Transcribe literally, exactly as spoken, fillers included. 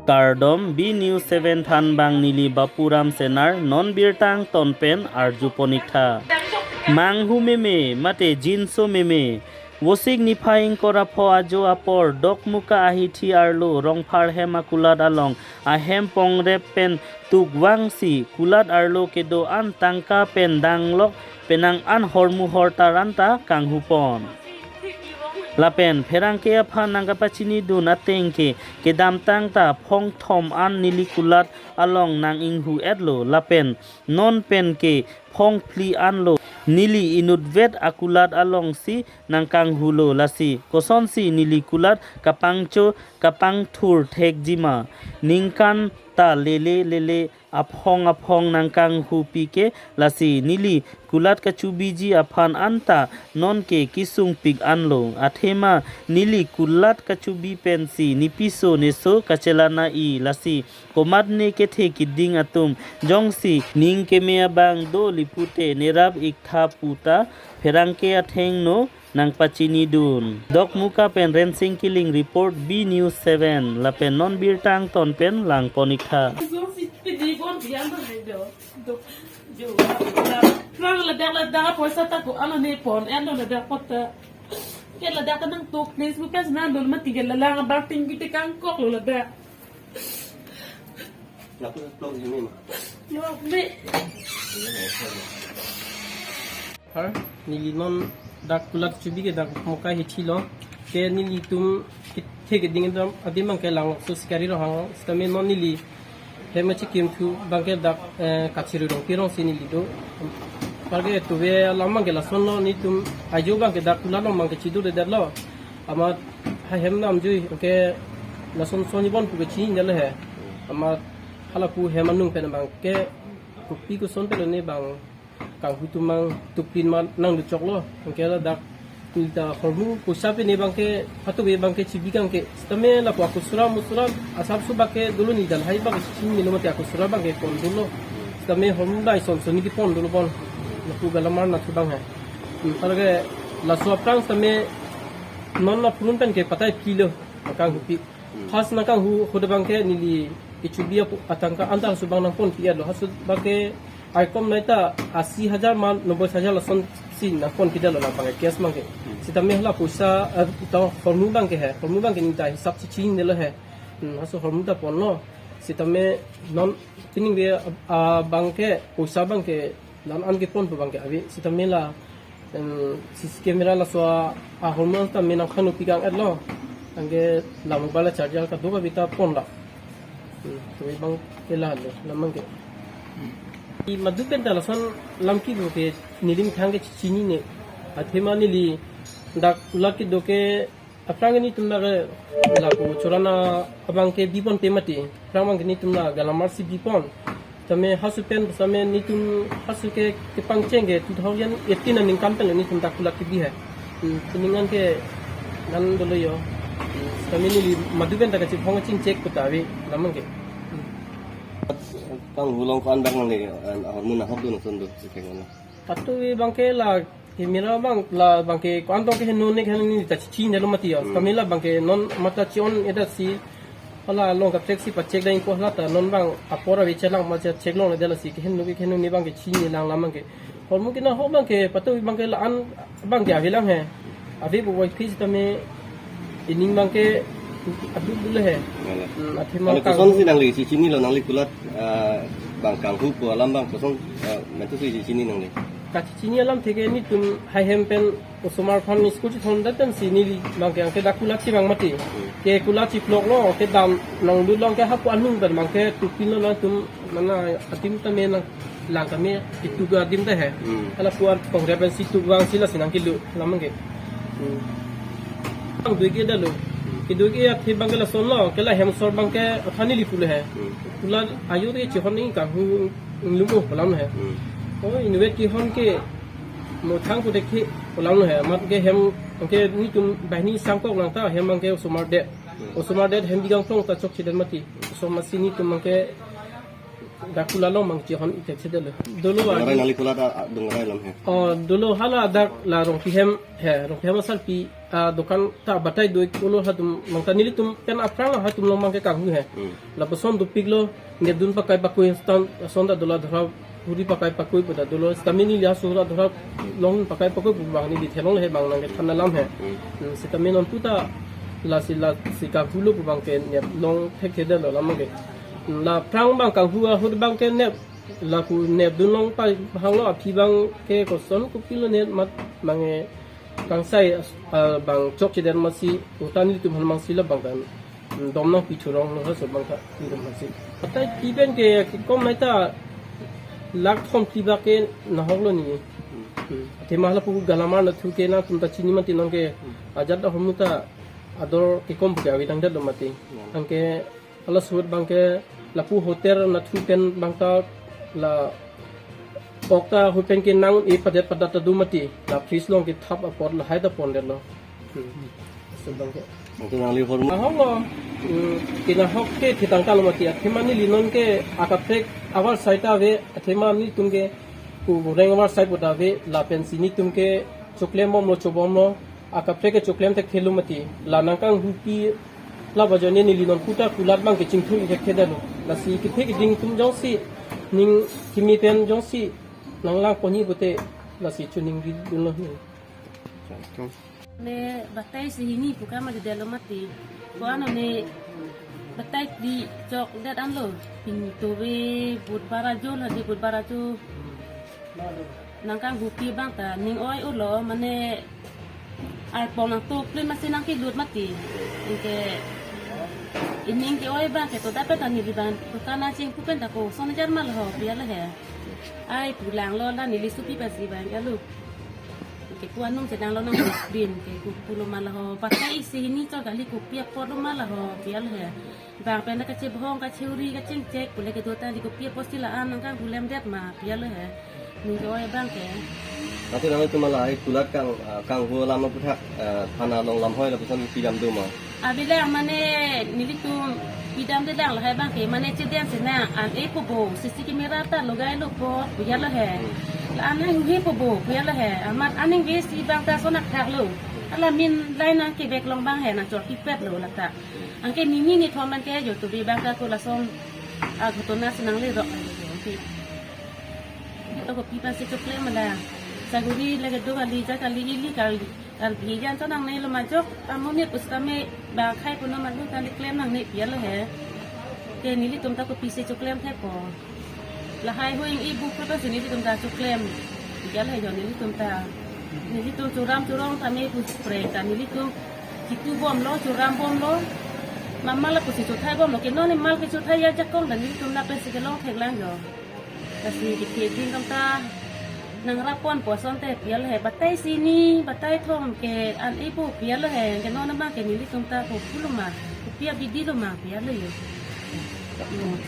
Kardom, B News seven thanbang neli Bapuram Senar, non birta angton pen arjupon ik tha. Manghu meme mate jinso meme, Vosik niphai ingkoi ra pho ajo apor Dokmoka ahithi arlo Rongphar hem akulat along ahem pongrep pen tukvangsi kulat arlo kedo-an tangka pen danglok penang an hormu hortar anta kanghupon. Lapen pherangke aphan nangkapachinidun ateng ke kedamtang ta phongthom an neli kulat along nang-inghu-etlo, lapen non pen ke phongphli anlo, neli inutvet akulat alongsi nangkanghulo, lasi kosonsi neli kulat kapangcho kapangthur thekjima? Ningkan ta lele lele aphong aphong nangkanghupi ke, lasi neli kulat kachubiji aphan anta non ke kesungpik anlo. Athema neli kulat kachubi pensi nepiso neso kachelang-i, lasi komatne kethe keding atum jongsi ning keme abang do lipute nerap ik tha puta pherangke athengno nangpachinidun. Dokmoka pen Rensing Killing report, B News seven, lapen non birta angton pen langpon ik tha. Lang ladak ladak poisa ta ko ano ne pon ano ladak pota. Ke ladak ta nangtuk Facebook kan nang dol mati ke lalang abang ting bite kangkoklo ladak. Lapu plong ini mah. Lok me. Har, neli non dak kulat chubi ke Dokmoka ahithi lo. Ke nelitum kethe keding dam adim abang ke lang so sikari rohang sitame non neli hem chikimthu abang ke dak, eh, Kachiri Rongpi arongsi neli do. Apar ke tuve alam abang ke lasonlo, netum ajo abang ke dak kulat along abang ke chidodedetlo. Amat ha hem namjui ke lason sonni bon pu ke chinine lo he. Amat halapu hem anung pen abang ke kopi koson pen ne abang kanghu atum abang tukpin ma nangluchoklo. Anke ladak neli ta hormu poisa pen ne abang ke patu abang ke chibi kang ke. Sitame lapu akusura musura asap su abang ke dolo, neli ta lahai abang ke chinine lo mati, akusura abang ke pon dolo. Sitame hormu dai son sonni kepon dolo pon. Lapu galamar nathu abang he. Hmm, apar ke laso aphrang sitame non la phurun pen ke patai phli lo, nangkanghupi. Hmm. First nangkanghu ahut abang ke neli kechubi apu atangka anta laso abang nangponpi-etlo. Halaso abang ke aikom nai ta asi hajar ma noboi hajar lasonsi nangponpidetlo labang ke cash abang ke. Hmm. Sitame hala poisa, eh, ta hormu abang ke he, hormu abang ke neli ta hisap si chinine lo he. Hmm, halaso hormu ta ponlo. Sitame non pining ave, ah, abang ke poisa abang ke la-an an kepon pu abang ke ave. Sitame la, em, C C camera laso a, ahormu ta me nangkhangnopi kang-etlo. Anke la mobile charger kadokave ta ponlo. Hmm, tuve abang ke lalo, alam abang ke. I madu pen ta lason alam kedo ke neli methang ke chinine. Athema neli dak kulat kedo ke aphrang netum la ke lapu chorana abang ke bipon pe mati. Aphrang abang ke netum la galamar si bipon. Tame halaso pen sitame netum halaso ke kepangcheng ke two thousand eighteen aningkan pen netum dak kulat kebi he. Hmm, pining an ke nang dolo yo. Hmm, sitame neli madu pen ta kachiphong chingchek puta ave alam abang ke. Hmm. Kanghu along ko-an abang nangle, eh, ahormu nahok do, nason do, si keng na. Patu abang ke la camera abang, la abang ke ko-an tong keheno ne keheno ne ta chinine lo mati ya. Hmm. Kami la abang ke non mata chi-on-edet si hala along kaprek si pachek dai ko hala ta non abang apor ave chelang ma che check longledet lasi keheno ke keheno ne abang ke chinine lang alam abang ke. Hormu ke nahok abang ke patu abang ke la-an abang ke avelang he. Ave pu voiphit sitame ining abang ke adu bule he. Wala. Hmm, athema anu kang kosonsi nangle si chinilo, nangle kulat, ah, abang kanghu pu alam abang koson, ah, matu si chini nangle. Kachechini alamthe ke netum haihem pen osomar aphan school chethondetsi neli abang ke anke dak kulat chevang mati. Hmm. Ke kulat chevloklo, ke dam nanglut along ke hapu anung pen abang ke tukpinlo, nangtum mana adim tame nanglang keme, ituk adim ta he. Hmm. Hala pu an pongrep pensi tukvangsi lasi nangkelo alam abang ke. Hmm. Abang dui ke dalo. Kedui ke athe abang ke lasonlo, ke la hemsor abang ke athani li pulo he. Hmm. Kulat ajo te chihon ni kanghu lum-o pu alam he. Hmm. Oh, inutvet kehon ke mo thang pu dekhi pu alam he. Amat ke hem ke netum banghini sangkok lang ta hem abang ke osomar det. Hmm. Osomar det hem bigang tong ta chokchedet mati. Osomar si netum abang ke Dak kulat along mang chehon ithek sedetlo. Dolo Dungrai a- nangli kulat a, a, Dungrai alam he. Oh, dolo hala dak la Rongpihem he, Rongpihem asarpi, ah, dokan ta batai do-ik pulo hatum, mangta nelitum pen aphrang hatum along abangke kanghu he. Hmm. Lapuson dopiklo, nepdun pakai pakui stand, ason ta dolo adhora huri pakai pakui pu ta dolo, sitame neli aso adhora long pakai pakui pu abang neli thelong he abang nangkethan alam he. Hmm. Hmm, sitame non puta lasi lasi kanghulo pu abangke nep long thekthedetlo alam abangke. La aphrang abang kanghu ahut abangke nep, lapu nepdun long pa hanglo aphi abangke koson kopilo net mat abangke kangsai as-, ah, abang chokchedet amatsi utan nelitum aphan abangsi la abang kan, mm, dom nangpi thurong lo so abang ta nelitum aphansi. Atai pi pen ke kekom mai ta lakh thom phli bak ke nahoklo ni. Hmm. Athema lapu galamar nathu ke nangtum ta chini mati nonke ajat ahormu ta ador kekom ke avi tangdetlo mati. Ya. Anke hala ahut abangke lapu hotel nathu pen abang ta la ok ta ahut pen ke nang-e padet padat ta do mati. La fridge along kethap apot lahai ta pondetlo. Hmm. So abangke. Anke nangli ahormu. Ahok lo. Hmm, kinahok ke thitang kalo mati. Athema neli nonke akaprek avarsai ta ave. Athema nelitum ke ku goreng avarsai pu ta ave. Lapensi nelitum ke choklem bomlo chobomlo. Akaprek ke choklem thekthelo mati. La nangkanghupi la bajo ne neli non puta kulat abangke chingthur ithekthedetlo. Lasi kethe keding atum jongsi ning kimi pen jongsi nanglang ponji pute lasi choningri dunlo. Ne batai isi hini pu kama di delo mati. Ko-an ne batai di chokdet anlo. Pin tove Budhbar ajo la di Budhbar ajo. Nangkanghupi abang ta ning oi-o lo mane arpong nangtuklin masi nangkelut mati. Anke ining ke-oi abangke to dapat ta neli abang to kana chingpu pen ta koson jar ma lo ho pi alo he. Ai pulang lo la neli supi pensi abang alo. Anke pu anung chedang lo nang bin ke ku pulo ma lo ho. Batai isi hini chok kali kopi apot lo ma lo ho pi alo he. Abang pen kachebhong, kacheuri, kachingchek, pule kedo ta di kopi apotsi la-an nangkanghulemdet ma pi alo he. Ning ke-oi abangke. Ante nangtum lahai kulat kang, ah, kanghu alam aputhak, ah, thana along lamhoi lapuson pidam do ma? Abilang mane nelitum pidamde lang lahai abangke mane chedeng si nang an-e po bo, C C camera ta logai lo po pi alo he. La-an nanghuhe po bo pi alo he. Amat aning ve si abang ta sonak thak lo. Ala min lai nangkevek long abang he nangchor kipet lo lata. Anke nini nithom anke jo to be bang ka ko lason a ghotona si nangle rok. Anke to kopi pensi choklem ma la. Saguri lake do kali ja kali ili kali. Kali jan to nangne lo majok. Amoni pusitame bang khai puno malu kali klem nangne pi alo he. Ke nelitum ta kopisi choklem thepo. Lahai hui e buk photo si nelitum ta choklem. Pi alo he jo nelitum ta. Nelitum choram chorong tame pu prek ta nelitum. Chitu bomlo, choram bomlo. Mama lapusi chothai bomlo. Ke non mal ke chothai ajakong ta nelitum lapensi kelong theklang jo. Lasi kethe keding atum ta nangrap ponpo asonte pi alo he. Batai isi hini, batai thom ke an-e po pi alo he. Ke non abangke nelitum ta ko pulo ma. Kopi abidi lo ma pi alo jo.